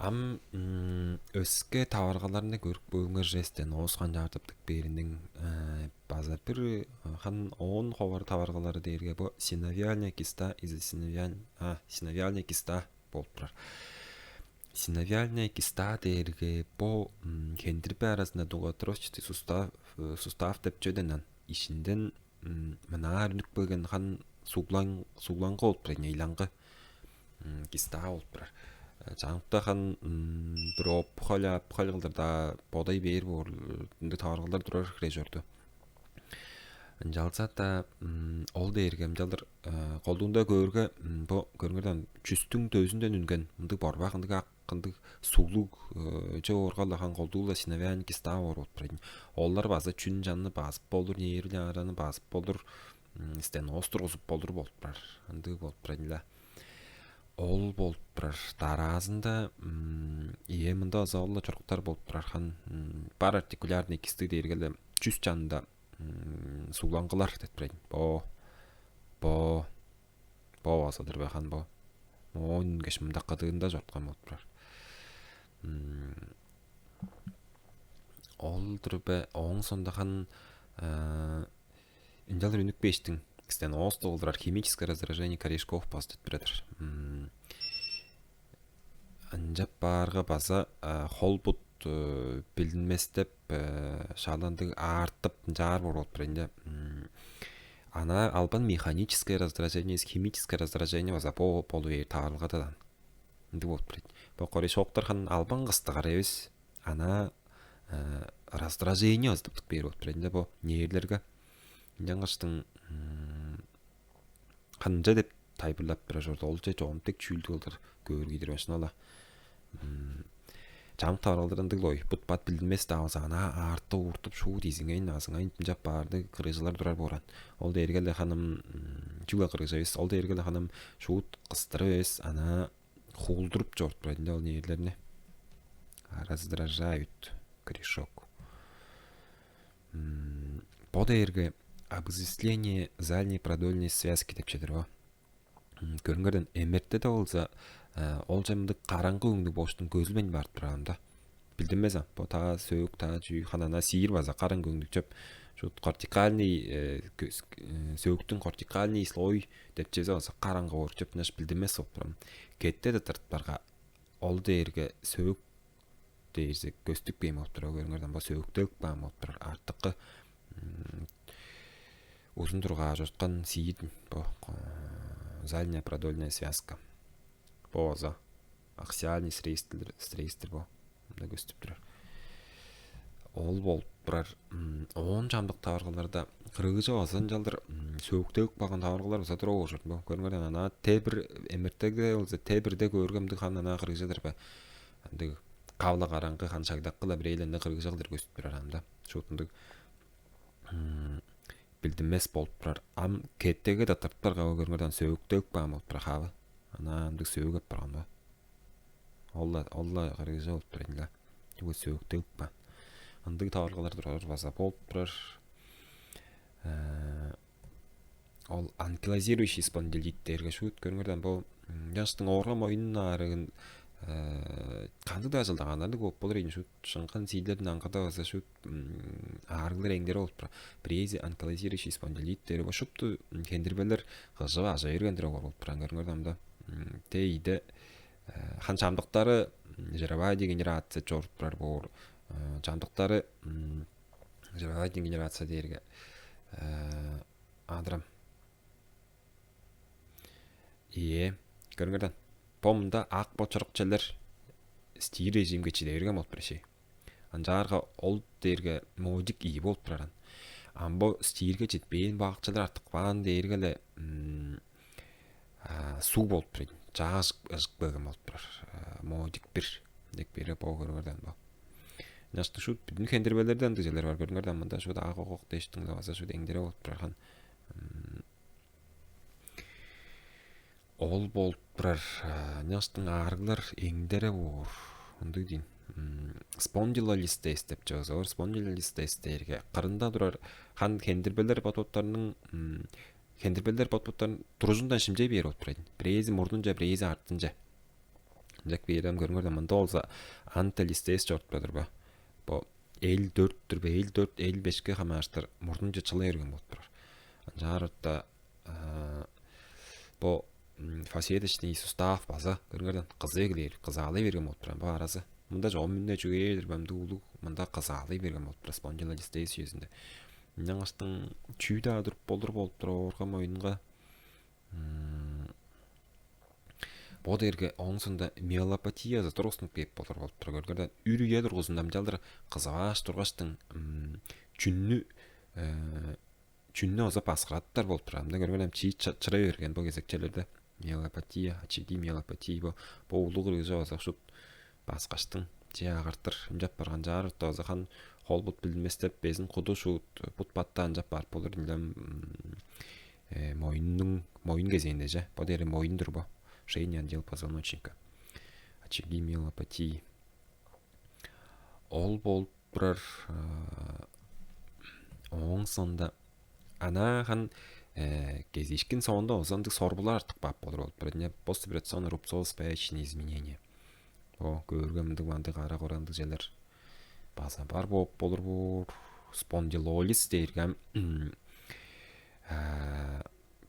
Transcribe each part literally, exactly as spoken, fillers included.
Ам өске таваргаларны көрүп көөрүңер, жестен оос канчаартыптык бээриниң база бир хан оон ховар таваргалары дээрге бо синовиальная киста из-за синовиальная киста болуп турар. Синовиальная киста дээрге бо хендирбе аразында дуготростчатый сустав сустав деп чүведен ишинден мынаар үнүп келген хан суглаңгы болуп турар, ыйлаңгы киста болуп турар. Чаңыкта хан бир опухоль, опухоль кылдыр-даа бодай бээр боор, ындыг таваргалдар турар хире чорду. Ынчалза-даа ол дээрге ынчалдыр колдуунда көөрге, бо көрүңерден чүстүң дөзүнден үнген мындыг борбак, ындыг ак, ындыг суглуг чоп ооргал ахан колдуу-ла синовиальный киста боор болуп турар. Олар база чүн чанны базып болур, нервли араны базып болур, стеноз тургузуп болур болуп турар. Ындыг болуп турар-ла. Ол болуп турар. Дараазында ие мында ызаалла чуруктар болуп турар хан. Бар артикулярный кисты дээргеле чүс чанында суглаңгылар деп турайын. Бо бо бо база-дыр бе хан бо. Оон үнгеш мында кыдыында чорткан болуп турар. Ол-дур бе, ооң сондаган ынчалыр үнүп кээштиң. Кистен оостуг олдурар химическое раздражение корешков базыт бир-дир. Ынчап баарга база холбут билинместеп, шааландыг аартып ынчаар боор болуп турар. Ынча ана албан механическое раздражение, химическое раздражение база бо болу бээр таарылгададан. Ындыг болуп турар. Бо корешоктар хан албан кыстыгар эвес, ана раздражение ызыдыптык бээр болуп турар. Ынча бо нээрлерге ынчангаштың ханча деп тайылбырлап бир ажорда, ол че чогум дег чүүлдүг кылдыр көөр киидир башын ала. Чамык таваралдар ындыг-ла ой, бут-бат билдинмес-даа болза, ана аартып ууртуп, шуут изиңейн, азыңайын дымчап баарды кырыыжылар турар бооран. Ол дээрге-ле ханым чүгле кырыыжа эвес, ол дээрге-ле ханым шуут кыстырып эвес, ана хуулдуруп чорут турар-дыр ол нээрлерни. Раздражают корешок. Бо дээрге обозрение задней продольной связки деп чедир бо. Көрүңерден, эмертеде болза, ол чамдык караңгы өңнүг боштун көзүлбейн барып турарында. Билдинмезем, бо таа сөөк, таа чүү ханана сиир база караңгы өңнүк чөп. Шут кортикальный, сөөктүң кортикальный слой деп чезе болза караңгы оор чөп, ынаш билдинмес болуп турам. Кетте да тыртпарга ол дээрге сөөк дээрзе көстүк бейм болуп турар. Көрүңерден, бо сөөктөлүк баан болуп турар. Артыккы узун тургаа чорткан сиир бо задняя продольная связка. Бо база аксиальный срейстер, срейстер бо. Мында көстүп турар. Ол болуп турар. Оон чамдык таваргаларда кырыыжы база ынчалдыр сөөктөлүк баган таваргалар база тура болушур. Бо көрүңерден, ана Т бир эмертегде болза, Т бирде көөргемдиг хан ана кырыыжыдыр бе. Ындыг кавла караңгы хан шагдаккыла бирээлеринде кыргыжалдыр көстүп турар анда. Шуут ындыг билдинмес болуп турар. Ам кеттеге да тыртпар кава көрүңөрдөн сөөктөг баан болуп турар хавы. Ана ындыг сөөк апарган ба? Ол-ла, ол-ла кыргыжа болуп турар ила. Чүге сөөктөг баан. Ындыг таваргалар турар база болуп турар. Ол анкилозирующий спондилит дээрге шуут көрүңөрдөн бо жаштың оорга моюнун аарыгын кандыг-даа чылдагааннарлыг болуп болур ийин. Шуут шыңган сиирлердин аңгыда база шуут аарыглар эңдере болуп турар. Бирээзи анкилозирующий спондилит дээр бо шупту хендирбелер кыжып ажа бергендир болуп турган көрүңөрдөн да. Те ийде хан чамдыктары жировая дегенерация чоруп турар боор. Чамдыктары жировая дегенерация дээрге адырам. Ийе, көрүңөрдөн. Бо мында ак бо чырыкчелер стир режимге чиде берген болуп турар шей. Ынчаарга ол дээрге модик ийи болуп тураран. Ам бо стирге четпээн баакчалар артык баан дээрге-ле суу болуп турар. Чааш ыжык бөген болуп турар. Модик бир. Дек бере бо көрүңөрдөн бо. Ынчаштың шут бүдүн хендирбелерден дыжелер бар көрүңөрдөн мында шут ак огок дештиң база шут эңдере болуп турарган. Ол болуп турар. Ынчаштың аарыглар эңдере боор. Ындыг дейм. Спондилолистез деп чыгыза бар. Спондилолистез дээрге кырында турар хан хендирбелер бот-боттарының хендирбелер бот-боттарын туружундан шимчей бээр болуп турар. Бирээзи мурнунча, бирээзи артынча. Ынчап кээрем көрүңер даан, мында болза антилистез чоруп турар бо. Бо L дөрт-түр бе, L дөрт, L бешке хамаарыштыр мурнунче чыла берген болуп турар. Ынчаар орта бо фасеточный сустав база көрүңер даан, кыза эгелээр, кызаалай берген болуп турар бо аразы. Мында чогум үнне чүгээр-дир бе, мында улуг, мында кызаалай берген болуп турар спондилолистез үезинде. Ынчангаштың чүү-даа туруп болур болуп турар оорга, моюнга. Бо дээрге ооң соонда миелопатиязы тургустунуп кээп болур болуп турар. Көрүңер даан, үр үе дургузунда ынчалдыр кызавааш тургаштың, чүннү чүннү база баксыраттар болуп турар. Мында көрүңер даан, чии чыра берген бо кезекчелерде. Миелопатия, очаги миелопатии бо, бо улуг кыргыжы база шут баксыргаштың, чээ агартыр, ынчап барган. Ынчаар орта база хан, хол-бут билдинместеп, безин куду шуут бут-батта ынчап барып болур. Ынчан моюннуң, моюн кезээнде че, бо дээрге моюн-дур бо, шейный отдел позвоночника. Очаги миелопатии. Ол болуп турар. Ооң соонда анаа хан кезиишкин соонда озандыг сорбулар артып каап болур болуп турар. Эмне, постоперационный рубцовый спаечные изменения. О, көөрге мындыг, мындыг кара-кора ындыг чүвелер база бар бооп болур боор. Спондилолиз дээрге ам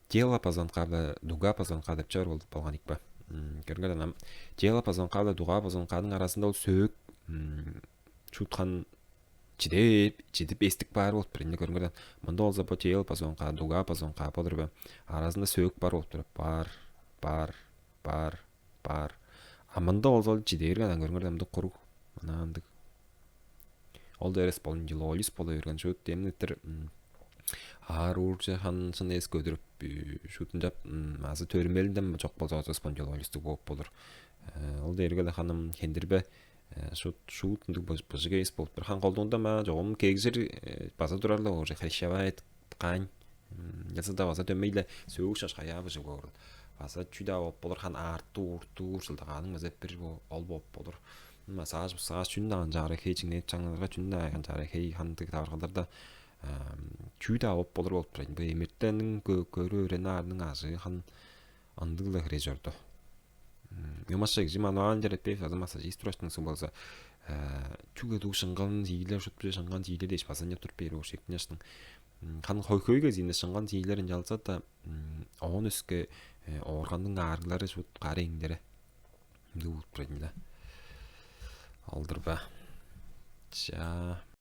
тело позвонка-биле дуга позвонка деп чор болуп болган ийик бе? Көрүңер даан, ам тело позвонка-биле дуга позвонканың аразында ол сөөк шуут хан чиде бээп, чидип эстип каар болуп турар. Эмне, көрүңер даан, мында болза бо тело позвонка, дуга позвонка болур бе, аразында сөөк бар болуп турар. Бар, бар, бар, бар. А мында болза ол чиде берген, ам көрүңер даан, мында куруг. Мына ындыг. Ол дээрге спондилолиз бола берген шуут. Эмнеттир аар уурже хан шын эс көдүрүп, шуут ынчап азы төрүмелинден чок болза, база спондилолистиг бооп болур. Ол дээрге-ле ханым хендирбе шуут, шуут ындыг быжыг эвес болуп тур. Хан колдуунда маа чогум кегжир база турар-ла, уже хрящевая ткань. Ынчалза-даа база дөмей-ле сөөк шаш каяа быжыг боор. База чүү-даа болуп болур, хан аартыр-ууртур, чылдагааның база бир ол болуп болур. Массаж, массаж чүнү-даа канчаар хей, чиңненип чаңнаарга чүнү-даа канчаар хей, хандыг таваргалдарда чүү-даа болуп болур болуп турар. Бо эмертениң көрүп өөрени аарының ажыы хан ындыг-ла хире чорду. Юмашек же мануальный терапевт азы массажист турачтың суг болза, чүгле дуг шыңган чиилер, шут-биле шыңган чиилер дээш база ынчап туруп бээр болур шектинчештиң. Хан хөй-хөй кезиинде шыңган чиилер ынчалза-даа, оон өске оорганның аарыглары шут кара эңдере. Ындыг болуп турар ийин-даа. Алдыр ба. Чаа.